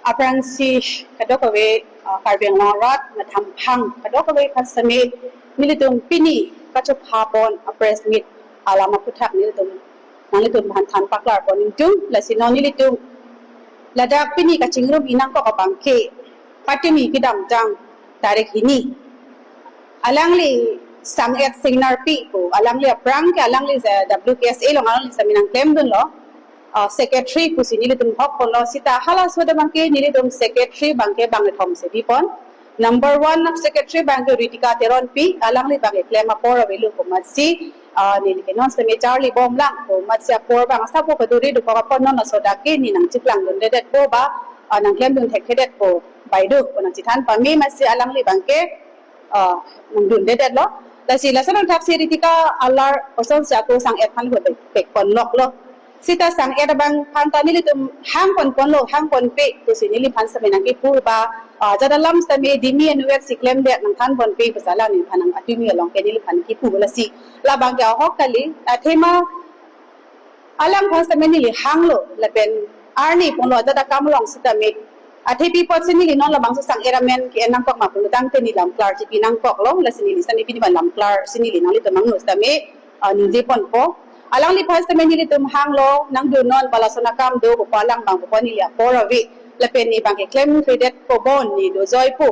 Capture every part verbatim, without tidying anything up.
Aphrangsi kadokave, ah, Karbi Anglong arat, matham phang kadokave aphan sitame nelitum pini kachepha pon a-press meet alam aphuthak nelitum nanglitum aphan than paklar pon ingtung. Lasi non nelitum ladak pini kachingrum inangkok abangke patumi kedamtang tarik hini alangli Sang-et Singnarpi pu, alangli aphrang ke alangli je W K S A along alangli sitame nangklemdunlo, ah, secretary pusi nelitum hok ponlo. Sita halaso abangke nelitum secretary abangke bang kethom si bipon. Number one of secretary abangke Ritika Teronpi, alangli abangke klem apor avelo pu amatsi, ah, neli ke non sitame charli bomlang pu amatsi apor abang asap pu kaduri dokok apot non laso dak ke ne nangcheklangdundedetpo ba, ah, nangklemdun thekthedetpo bai do pu nangchethan pame, amatsi alangli abangke, ah, nangdundedetlo. Lasi lason angthak si Ritika alar osonsi ako Sang-et aphan hot pek pon loklo. Sita Sang-et abang aphan ta nelitum hang pon ponlo, hang ponpe pusi neliphan sitame nangkipu ba, ah, ajat alam sitame dimi anvet si klemdet, nangthan ponpe pusi alang neliphan nang atumi along ke neliphan kipu. Lasi labang ke ahok kali, athema alangphan sitame neli hanglo lapen arni ponlo ajat akam along sitame. Athe pi apotsi neli non labangso Sang-et amen ke-en nangkok ma pulo tangte neli lam klar chipi nangkoklo, lasi neli sitame pini abang lam klar si neli nanglitum angno sitame, ah, ningje ponpo. Alangliphan sitame nelitum hanglo, nangdunnon ba lason akam do pu alang abang pu neli apor ave. Lapen ne abangke klemkledetpo bon, ne dojoipo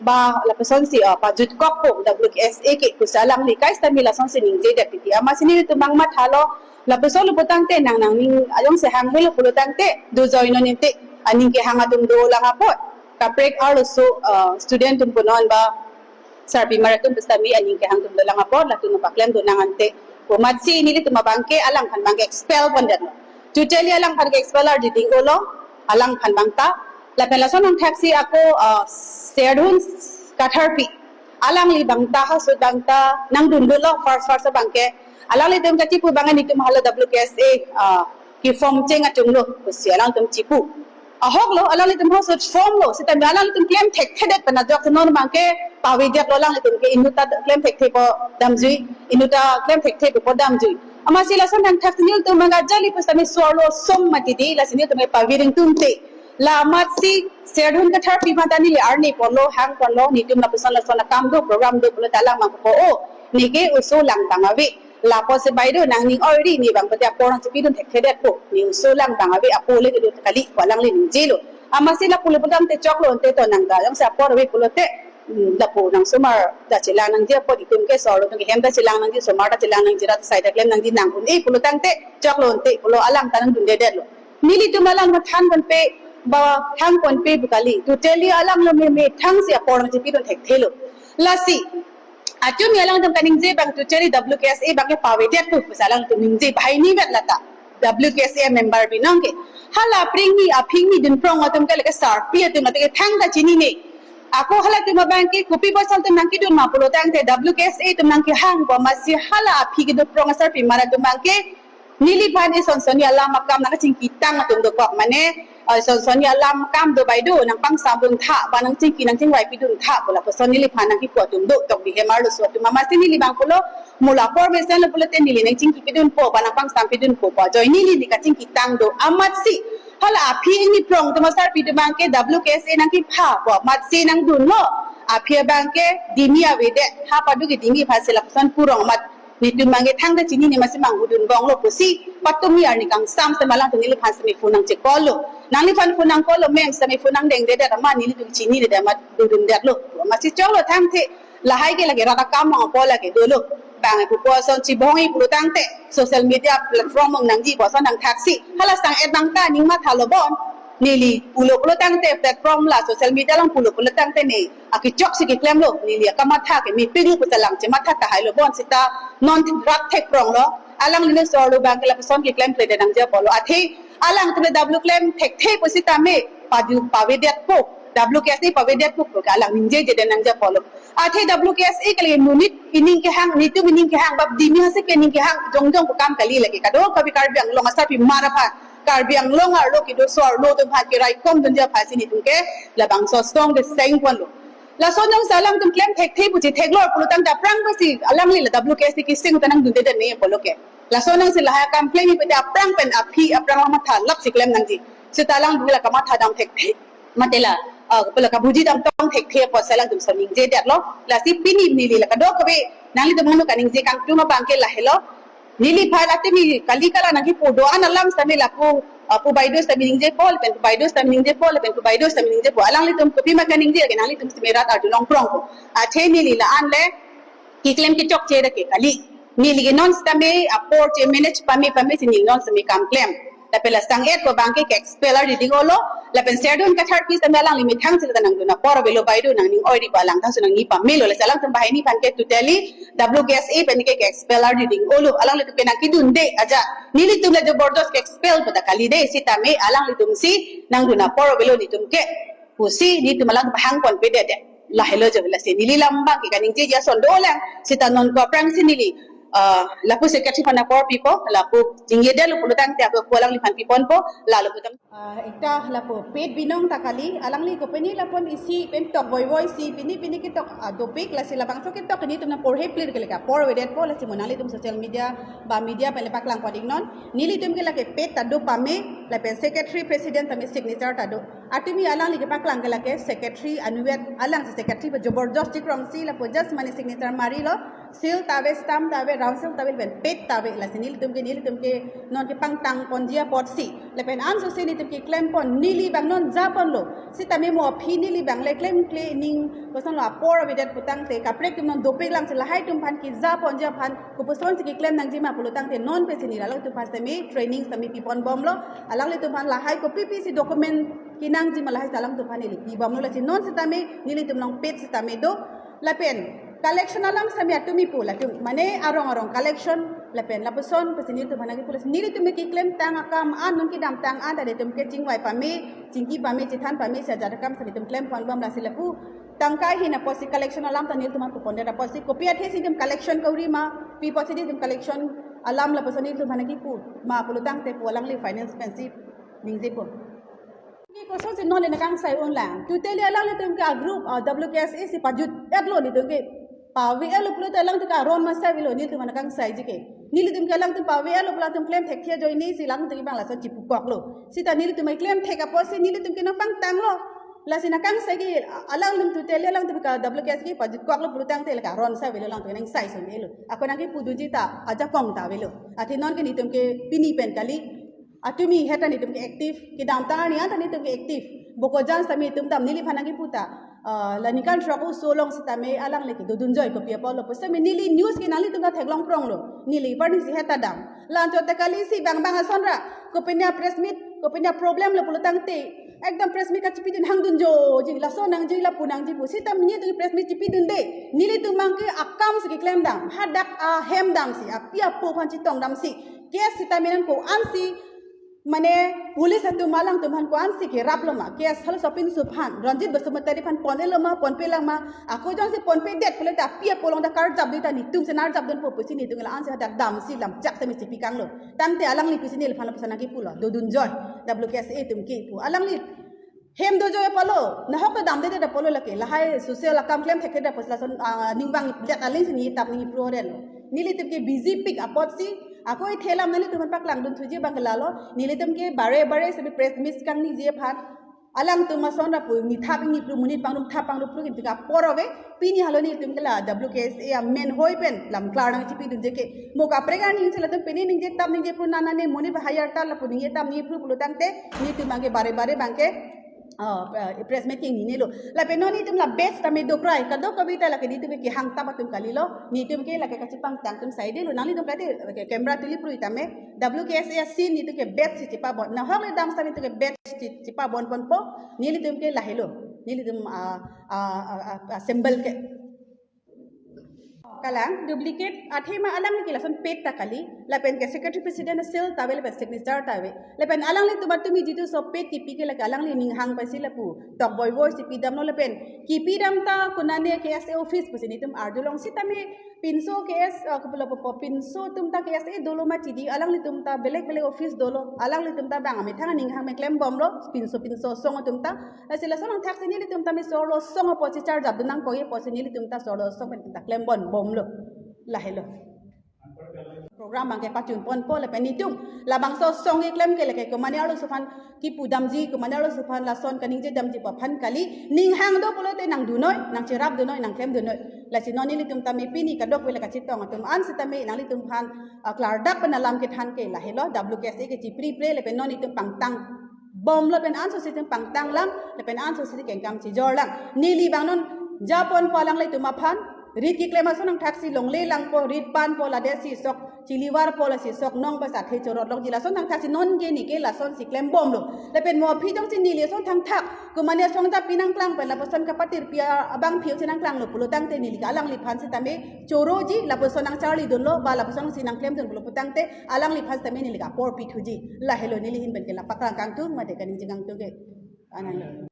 ba lapusonsi, ah, pajutkokpo W K S A ke pusi alangli kai sitame lasonsi ningjedet titi. Amatsi nelitum abang mathalo, lapuson lo pu tangte nang nangning ajongsi hang helo pulo tangte dojoi non inte, aning kehang atum dolang apot. Kaprek arloso, ah, student atum punon ba sarpimar atum pusitame aning kehang atum dolang apot, latum paklemdun nang ante pu amatsi nelitum abangke alangphan abangke expel pondetlo. Totally alangphan ke expel ardi ding-olo, alangphan abang ta. Lapen lason angthak si ako, ah, Serdhun Katharpi, alangli abang ta, halaso abang ta nangdundunlo first first abangke. Alanglitum kachipu abang netum hala W K S A, ah, ke-form cheng achunglo pusi alangtum chipu. Ahoklo, alanglitum halaso form lo, sitame alanglitum klem thekthedet pen ajok si non abangke pavedetlo, alanglitum ke inut ta klem thekthepo damjui, inut ta klem thekthepo damjui. Amatsi lason angthak si nelitum abang ajali pusitame so-arlo som mati di, lasi nelitum pavir ingtungte. La amatsi Serdhun Katharpi aphan ta neli arni ponlo, hang ponlo, netum lapuson lason akam do, program do pulote alang abang po, o, neke oso lang abang ave. Lapusi bai do, nangning oiri, ne abang pute apor nangchipidun thekthedetpo, ne oso lang abang ave, apo le kedo kali pu alangli ningjelo. Amatsi lapu lo pu tangte choklo ante to nang ta jongsi apor ave pulote, hmm, lapu nang osomar ta chelang nangji apot, itum ke so-arlo atum ke hem ta chelang nangji, osomar ta chelang nangji, rat asai ta klem nangji, nang un-e pulo tangte choklo ante pulo alang ta nangdundedetlo. Nelitum alang mathan ponpe ba hang ponpe pu kali. Totally alanglo meme thangsi apor nangchipidun thekthelo. Lasi atumi alangtum kaningje abang totally W K S A abangke pavedetpo pusi alangtum ningje banghini vet lata. W K S A member binong ke. Hala apring ni, aphi ni dunprong atum ke lake sarpi atum atum ke thangta chinine. Ako halatum abangke kopi apotsi latum nangkedun ma pulo tangte W K S A atum nangkehangpo, amatsi hala aphi kedunprong asarpimar atum abangke neliphan ison sonni alam akam nangkachingkitang atum dokok, mane, eh, ison sonni alam akam do bai do, nangpangsamdun tha ba nangchingki nangchingvaipidun tha pu lapuson neliphan nangkipu atum do, tok di hem arloso atum. Amatsi neli abang pulo, mo la apor mesen lo pulote neli nangchingkipidunpo ba nangpangsampidunpo pu ajoine neli kachingkitang do. Amatsi hala aphi ingni prong atum asarpi atum abangke W K S A nangkiphapo, amatsi nangdunlo. Aphi abangke dimi avedet, ha padu ke dimi aphansi lapuson purong amat netum abangke thangta chinine, amatsi manghudun bonglo pusi patumi arni kangsam sitame alangtum neliphan sitame phone nangche-call lo. Nangliphan phone nang-call lo mem, sitame phone nangdengdedet amat nelitum chinine, amat dundundetlo. Amatsi choklo tangte lahai ke lake rat akam abang apo lake dolo. Bang pupo ason chibongi pulo tangte social media platform abang nangji pu ason angthak si hala Sang-et abang ta aning mathalo bon. Neli pulo pulo tangte platform la social media along pulo pulo tangte ne akechok si keklemlo, neli akamatha ke mepik lo pu ta lang chematha tahailo bon, sita non rat thekpronglo. Alangli ne so-arlo abangke lapuson keklemkledet nangji apotlo. Athe alangtum le W klem thekthe pusitame padu pavedetpo, W K S A pavedetpo pu ke alang ningjejedet nangji apotlo. Athe W K S A ke le monit ining kehang, netum ining kehang, bap dimi hasi ke ining kehang, jongjong pu kam kali lake, kadokave Karbi Anglong asarpimar aphan, Karbi Anglong arlo kedo so-arlo atum aphan keraikom dunji aphansi netum ke labangso asong ke seng ponlo. Lason jongsi alangtum klem thekthe pu chetheklor pulo tangte aphrang pensi alangli la W K S A keseng ta nangdundedet ne pulo ke. Lason jongsi lahai akam klem pute aphrang pen aphi aphrang amatha lap si klem nangji. Seta alang bula kamatha dam thekphe, mate la, ah, bula kabhuji dam tong thekphe apotsi alangtum so ningje detlo. Lasi pini neli la kadokave nanglitum manu kaningje kangtung abang ke lahelo. Neliphan atimi kali kala nangkipu do-an alam sitame lapu, ah, pu baideo sitame ningjepo, lapen pu baideo sitame ningjepo, lapen pu baideo sitame ningjepo. Alanglitum kopima kaningje ke nanglitum sitame rat arjulong prongpo. Athe neli la-an le keklem kechokche ra ke kali. Neli ke non sitame apor che manage pame pame si ning non sitame kam klem. Lapen la sang-et ko abang ke ke-expel ardi ding olo. Lapen serdun kathar pi sitame alangli methang sila nangdun apor avelo, baideo nangning oi ri ba alang thasu nangni pamelo. Lasi alangtum banghini aphan ke totally W K S A pen ke ke-expel ardi ding olo. Alanglitum ke nangkidunde aja. Nelitum le jobordos ke-expel pu ta kali de, sitame alanglitum si nangdun apor avelo netum ke pusi netum alang bahang ponpe det det. Lahelo jo, lasi neli alam abang ke kaningje ason dolang. Seta non ko aphrangsi neli, ah, lapu secretary aphan apor pipo, lapu ningje detlo pulo tangte ako ko alangliphan piponpo, lalo putang. Ah, ekta lapu Pet Binong ta kali, alangli kopine lapu-an isi pen tok voi voi si, pini pini ketok, ah, dopik, lasi labangso ketok netum nangporhe plir ke leka apor avedetpo, lasi mo nanglitum social media ba media pen le paklang pon iknon. Nelitum ke lake pet ta do pame, lapen secretary president tame signature ta do. Atimi alangli kepaklang ke lake secretary anuvet, alang si secretary pu jobordos chikrong si lapu just mane signature marilo, seal ta ave, stamp ta ave, round seal ta ave, lapen pet ta ave. Lasi nelitum ke, nelitum ke non kepangtang ponji apotsi, lapen anso si netum keklem pon, neli abang non ja ponlo. Sitame mo aphi neli abang le klemkle ning kosonlo apor avedet pu tangte kaprek atum non dopik lang si lahai atum aphan keja ponji aphan kopuson si keklem nangji ma pulo tangte non pensi neli alangtum aphan sitame training sitame pipon bomlo. Alanglitum aphan lahai kopi pi si document kenangji ma lahai si alangtum aphan neli pibomlo, lasi non sitame nelitum along pet sitame do. Lapen collection alam sitame atumi pu latum mane arong arong collection lapen lapuson pensi nelitum aphan nangkipu, lasi nelitum ke klemtang akam an, non kedamtang an ta netum ke chingvai pame, chingki pame, chethan pame si ajat akam sitame netum klem pon bom, lasi lapu tangka ahin apotsi collection alam ta nelitum aphan pupondet apotsi kopi athe si netum collection kori ma, pi apotsi netum collection alam lapuson netum aphan nangkipu ma pulo tangte pu alangli finance pensi ningjepo. Ke kosonsi non le nangkangsai unlang. Totally alanglitum ke a group, ah, W K S A si pajut-etlo netum ke. Pave-etlo pulote alangtum ke aron masai avelo, nelitum aphan nangkangsaiji ke. Nelitum ke alangtum pave-etlo pulo alangtum klem thekthe ajoine si alangtum ke abang laso chipukoklo. Seta nelitum klem thek apotsi nelitum ke nangpangtanglo. Lasi nangkangsai ke, a-, alangtum totally alangtum ke W K S A ke pajutkoklo pulo tangte lake aron sai avelo, alangtum nangsaison-etlo. Ako nangkipudunji ta ajakong ta avelo. Athe non ke netum ke pini pen kali. Atumi heta netum ke active, kedamtang arni anta netum ke active. Bokajan sitame netum dam, neliphan nangkipu ta, ah, la ningkan throk-o so along sitame alangli ke dodunjoi kopi apotlo pu sitame neli news ke nanglitum ta theklong pronglo. Neli parni si heta dam. La anchot ta kali si bang bang ason ra, kopine press meet, kopine problem lo pulo tangte ekdom press meet kachipidun, hangdunjoji, laso nangji, lapu nangji pu. Seta netum press meet chipidunde. Nelitum abang ke akam si keklem dam, hadak ahem dam si, api apo aphan chetong dam si. Case sitame nang ko-ansi, mane police atum alangtum aphan ko-ansi keraplo ma, case halaso apinso aphan, Ranjit Basumatary aphan pon-etlo ma, ponpelang ma, ako jongsi ponpedet pulote api apo along ta karjapde ta netum si narjapdunpo pusi netum la-ansi hadak dam si lamchak sitame chipikanglo. Tangte alangli pusi neliphan lapuson nangkipulo, dodunjoi W K S A atum ke pu. Alangli hem dojoi apotlo, nahok ta damdedet apotlo lake, lahai social akam klem thekthe apotsi lason, ah, ningvangdet aling si ningjetap ningjephru-etlo. Nelitum ke busy pik apotsi, ako ithe alam nanglitum aphan paklangdun thuji abang ke lalo, nelitum ke bare bare sitame press meet kangniji aphan. Alangtum ason ra pu nithap ningjephru, monit pangrum thap pangrum phru kintu ke apor ave, pini halo nelitum ke la W K S A amen hoi pen lam klar nangchipidunji ke. Mo kaprek arni si latum pini ningjetap ningjephru nana ne monit hire ta lapu ningjetap ningjephru pulo tangte, netum abang ke bare bare abang ke, ah, eh, press meet kengnine lo. Lapen non netum la batch tame dokrai, kadokave ta lake netum ke kehangtap atum kalilo, netum ke lake kachepangtang atum saidelo, nanglitum kate, lake camera tuli pru tame, W K S A asin netum ke batch si chepabon, nahok le dam sitame netum ke batch si chepabon ponpo, nelitum ke lahelo, nelitum, ah, ah, ah, ah, ah, symbol ke. Kalang, duplicate, athema alangli ke lason pet ta kali, lapen ke secretary president seal ta ave, lapen signature ta ave. Lapen alanglitum atumi jitu so pet kipi ke lake alangli ninghang pensi lapu tok voi voi si pidamlo, lapen kipidam ta konane K S A office pusi netum arjulong sitame pinso K S, ah, kopilo popo, pinso atum ta K S A dolo ma chidi, alanglitum ta belek belek office dolo, alanglitum ta bang amethang aning hang me klem bomlo, pinso pinso asong atum ta. Lasi lason angthak si nelitum tame sorlo asong apotsi charjapdun nangkok-e apotsi nelitum ta sorlo asong pen ta klem pon bomlo. Lahelo. program abang ke pachun ponpo lapen netum labangso asong keklem ke lake komane arloso aphan kipudamji, komane arloso aphan lason kaningje damji pu aphan kali, ning hang do pulote nang dunoi, nang cherap dunoi, nang klem dunoi. Lasi non nelitum tame pini kadokave la kachetong atum an sitame nanglitum aphan, ah, klardak pen alam kethan ke lahelo, W K S A ke chipri pre lapen non itum pangtang bomlo pen anso si itum pangtang lang, lapen anso si kengkam chijor lang. Neli abang non japon po alanglitum aphan, rit keklem ason nangthaksi longle langpo, rit panpo, lade si sok chilivarpo, lasi sok nong basa the chorot lokji, lason nangthaksi non ke neke lason si klem bomlo. Lapen mo aphi jongsi neli ason thangthak komane asong ta pi nangklang pen lapuson kapatir pi abang aphi si nangklanglo pulo tangte neli ke alangliphan sitame choroji, lapuson nangcharli dunlo ba lapuson si nangklem dun pulo putangte alangliphan sitame neli ke apor pithuji. Lahelo neli ahin pen ke la paklang kangtung mate kaningje kangtung ke. Anang.